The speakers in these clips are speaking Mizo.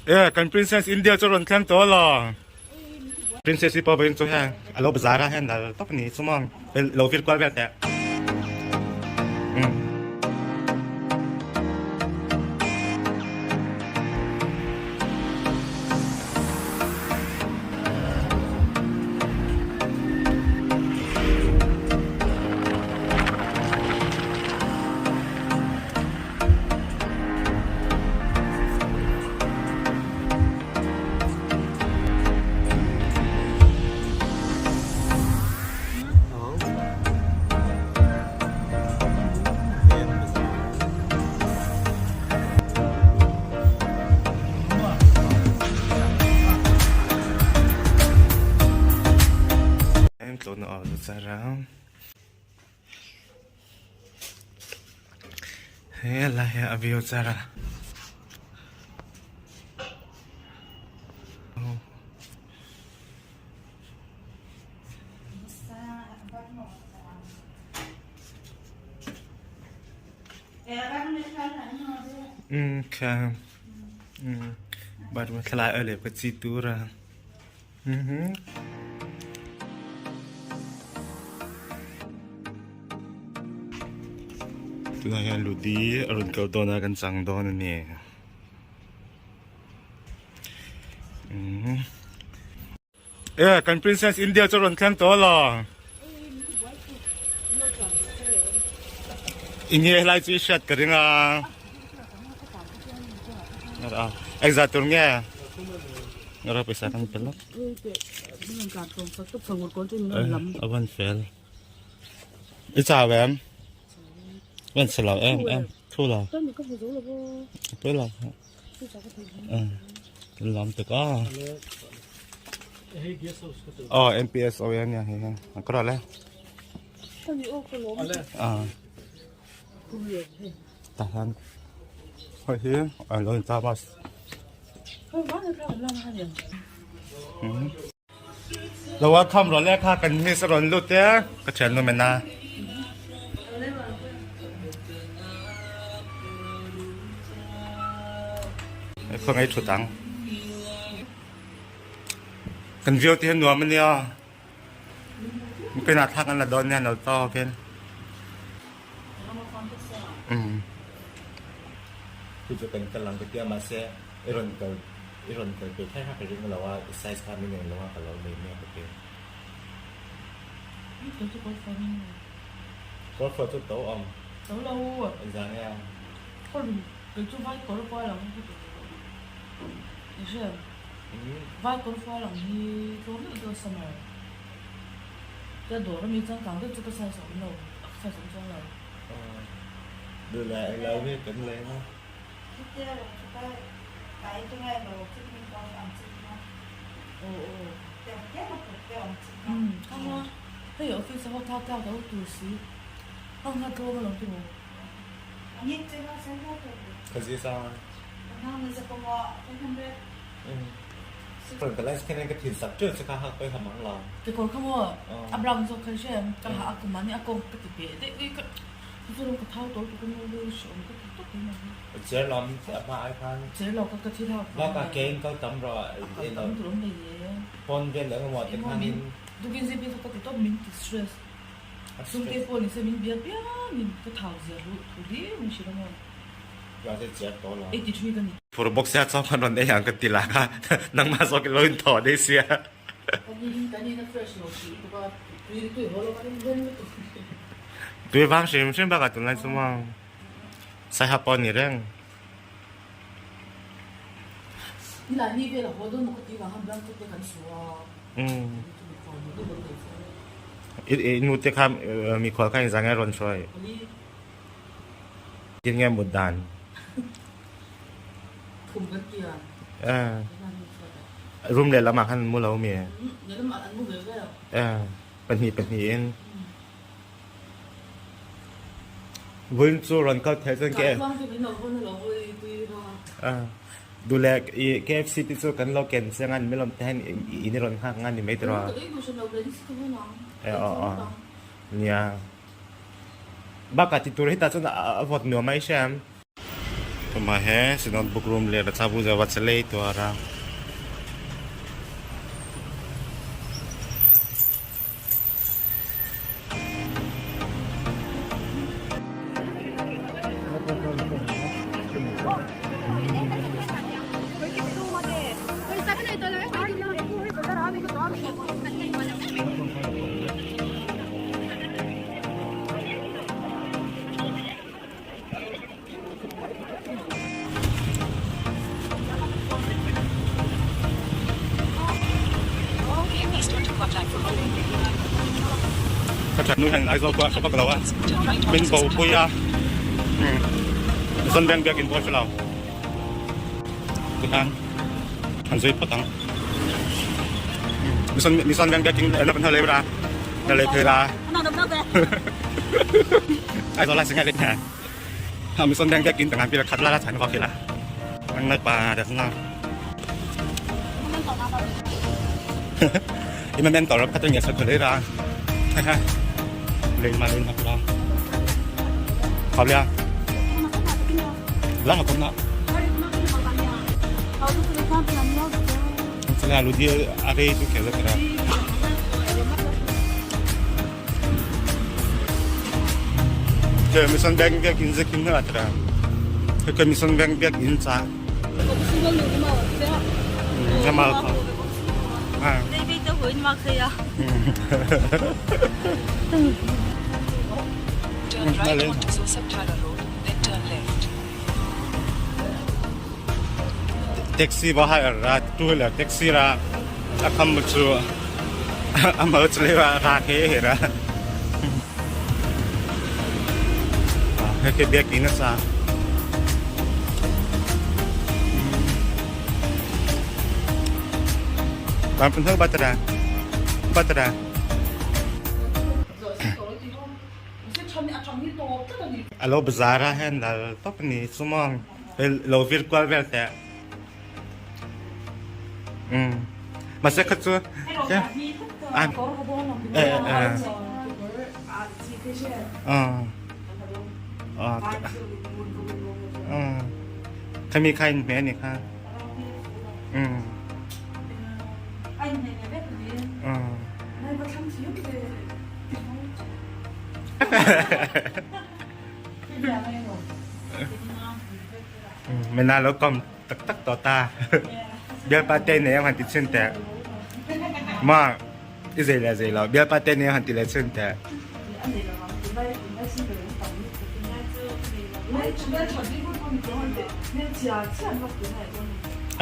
E kan princess India chu rawn thleng tawh lo. Princess hi pawh vawiin chu heng a lo bazar a heng dal tawp a ni chu maw lo vir kual vel teh. He lai hi a view char a. Um kha um but thlai a le ka chi tur a. Mhm. Tunah hian Ludi a rawn kal dawn a kan chang dawn a ni. Mhm. E kan princess India chu rawn thleng tawh lo. Inge helai chu i hriat ka ring a. Engzah tur nge? Ngara pawisa kan pe lawk. A van fel. I chau em? Van chhe lo em em. Thu lo. Pe lo. Lam tuk a. Oh MPS o yan ya he he. Kra le. Ah. Tah hian hei hi a lo in ta bus lo welcome rawh le kha kan miss a rawn lut e ka thiannu men a khawngaih thut ang kan view te hi nuam ania Pin ah thlak an la dawn nia no tawk in. Chu chu kan kal ang ka tia mahse i rawn kal i rawn kal pe thei kha ka ring lo a i size kha min eng lo a ka lo lei mek ka ti. Kawr fawh chu to awm. To lo. Engzah nge a? Kawr kei chu vai kawr kual ang ka ti. I hria em? Vai kawr fual ang hi tlawm deuh deuh summer tia dawr ami changkang deuh chu ka size a awm lo a size awm chuang lo. Duh leh eng lo hi kan leng a. Aw aw hei office a ho thak thak lo tur si hang kha tlawm alawm tiraw. Ka zi sang a. Kekawr kha maw a brown zawk kha hre em ka ha a ka mahni a kawng ka ti peh daih daih ka chu chu ka thau tawh lutuk a maw hreawm ka ti tawp mai cher lo ka ka thi thak a kal tam tur awm lei e emaw min tukin zip hi ka ti tawp min ti stress sumte pawh ni se min bia piangin ka thau zia thu hlir min hrilh a maw. Phur bawk sia chuan kan rawn ei ang ka ti lah kha nangmah zawk i lo inthawh daih sia. Tui vang hrim hrim bakah tunlai chu maw saiha pawh a ni reng. I nute kha mikhual kha engzah nge a rawn hruai? Tin nge mut dan? Khum kan ti a. Eh. Room leh lamah khan an mu lo mi? Leh lamah an mu ve ve. Eh. Pahnih pahnih in. Vawiin chu rawn kal theih chuan ke. Eh. Duh leh i KFC te chu kan lo ken chiang a, mi lawm te hian in i rawn nghak nga ni mai tiraw? Eh aw aw. Nia. Bakah ti tur hetah chuan a vawt nuam mai hria em? Tuma he si notebook room le rachabu jawa chalei tuara. Ka ṭhat nu hian Aizawl khua a hre vak lo a, min bo pui a, zawn veng biakin pawh a hre lo. Tikhan an zui phawt ang. Mission veng biakin na kan hal ra, na lei phei ra. Aizawl a singai leh hna. Mission veng biakin tangan pila khat la la chan ko khila. Ang nai pa dak na. Ima men tor khat nge sa khole ra. Lên mà lên mà ra.好了。Lang ako na. Sala lu dia are tu kela kera. Ke mission bank biak in zekin na atra. Ke mission bank biak in cha. Jamal ko. Ah. Turn right onto Joseph Thala Road, then turn left. Taxi ba hai ra tu le taxi ra a kham chu a mal chule ra ra ke he ra. He ke biak in sa. Ban pun thak batara. Batara. A lo bazar ah hin dal tawp a ni chu maw lo vir kual vel teh. Mahse kha chu khami kha in hme a ni kha. Mena lo kom taktak to ta. Bialpa te ne han ti chin te. Ma i zei le zei lo. Bialpa te ne han ti le chin te.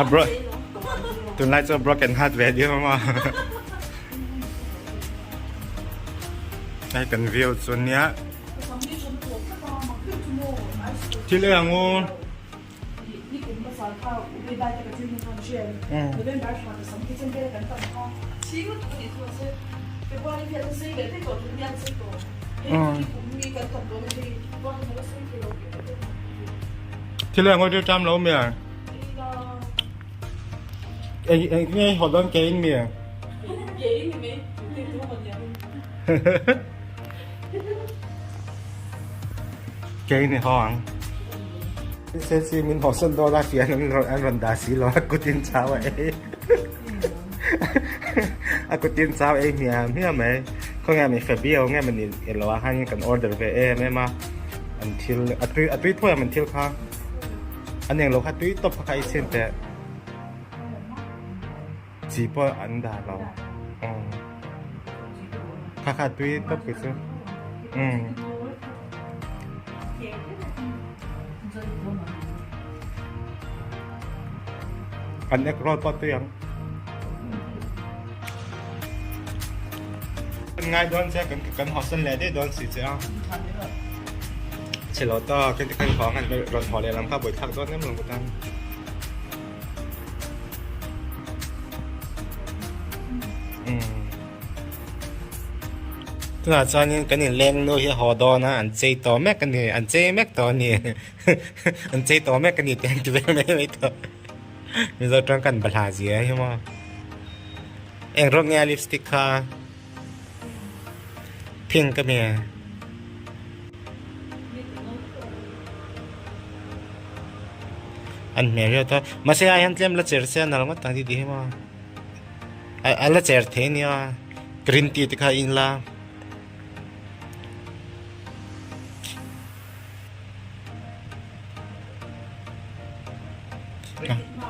A bro tunlai chu broken heart ve diam ma. Hei kan view chu nia thil eng u thil eng u chu ṭam lo mi a eng eng nge haw dawn ke in mi a Kei ni ho ang. Se si min ho san do la fian an ron an ron da si lo a kutin chau a ei. A kutin chau ei hmiam hmiam mai. Khaw nge mi Fabio nge mani lo ah khan kan order ve em em a. An thil a tui a tui thawi ang an thil kha. An eng lo kha tui tawp kha kha ei chhin teh. Chi pawh an dah lo. Kha kha tui tawp khi chu. An egg roll pawh tui ang. Kan ngai dawn che kan kan hawsan leh daih dawn si che a. Chhe lo ta kan kan haw ang rawn haw leh lam kha buaithlak dawn em lo tan. Tunah chuanin kan inleng nu hi a haw dawn a, an chei tawh mek a ni, an chei mek tawh a ni, an chei tawh mek a ni tih an ti vel mai mai tawh. Mizo tawng kan balhah zia hi maw. Eng rawng nge a lipstick kha? Pink a mi? An hmel riau ta. Mahse ai hian tlem la cher se a nal ngawt ang tih hi maw. A la cher thei ania. Green tea te kha in la.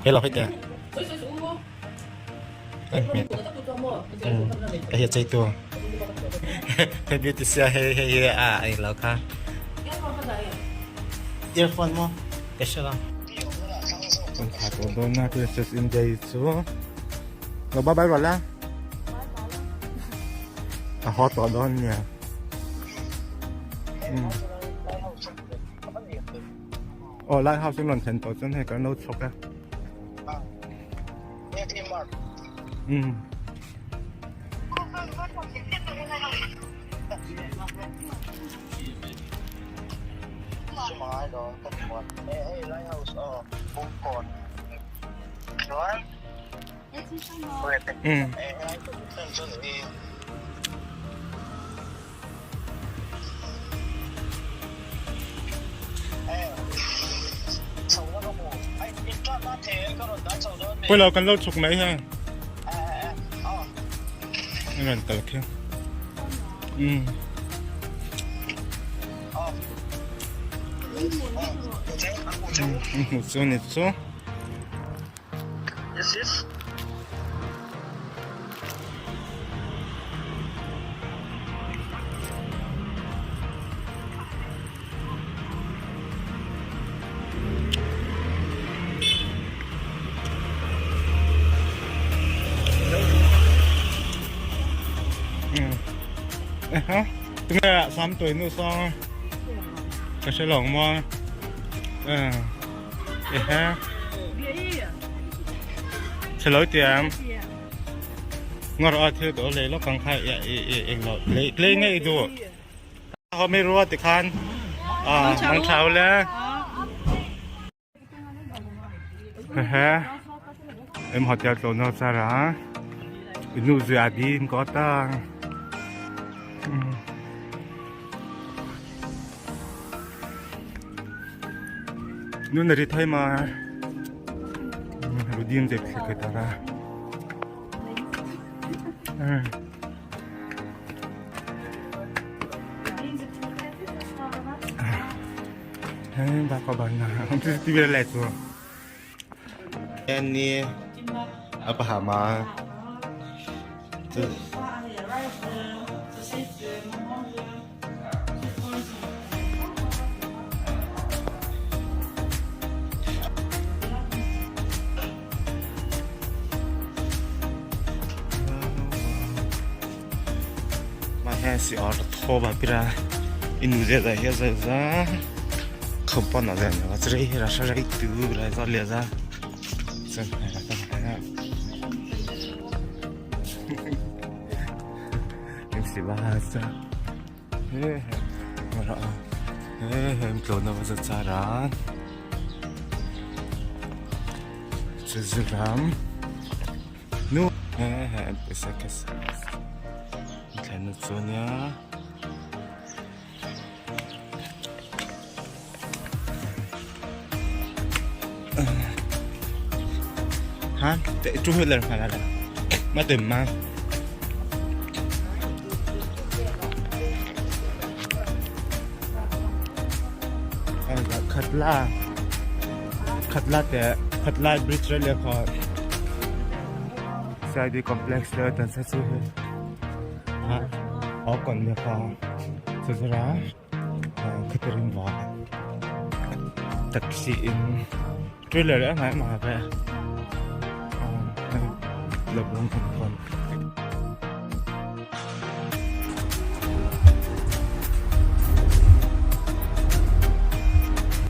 Hello hei te. An hmel. Ka hiat chei tu. Hei beauty sia hei hei hi a ei lo kha. Earphone maw ka hre lo. Kan thla tawh dawn a Princess India hi chu. Lo bye bye rawh la. A haw tawh dawn nia. Aw lighthouse in rawn thlen tawh chuan hei kan lo chhawk e. Um. Um. Pawilo kan lo chhuk mai heng. An rawn kal khi. Um. Hmu chu ni chu. Yes, yes. Tunge sam tui nu saw ka hre lo maw ehe chhelo tiam ngawr a thil ka lei lawk ang kha eng lo lei lei ngei du ho mi rua ti khan a mang thau le hehe em hotel tlo no chara inu zui adi ko ta Nu na ri thai ma rudim je khe khe tara ba ko ba na ti bi le chu ni apa ha ma Si or tho ba pira inu je da he za za khompa na za na chre he ra sha rai tu ra za le za chen ra ta na em si ba sa he he ra he he em tlo na ba za cha ra ram nu he he em pesa kesa thlen chu nia Ha, two wheeler mà là mà tìm mà Khatla Khatla te Khatla bridge le kho CID complex le tan sa chu ha o kon le kho chu ra Catherine va taxi in trailer a ngai ma ve lo bung kan kon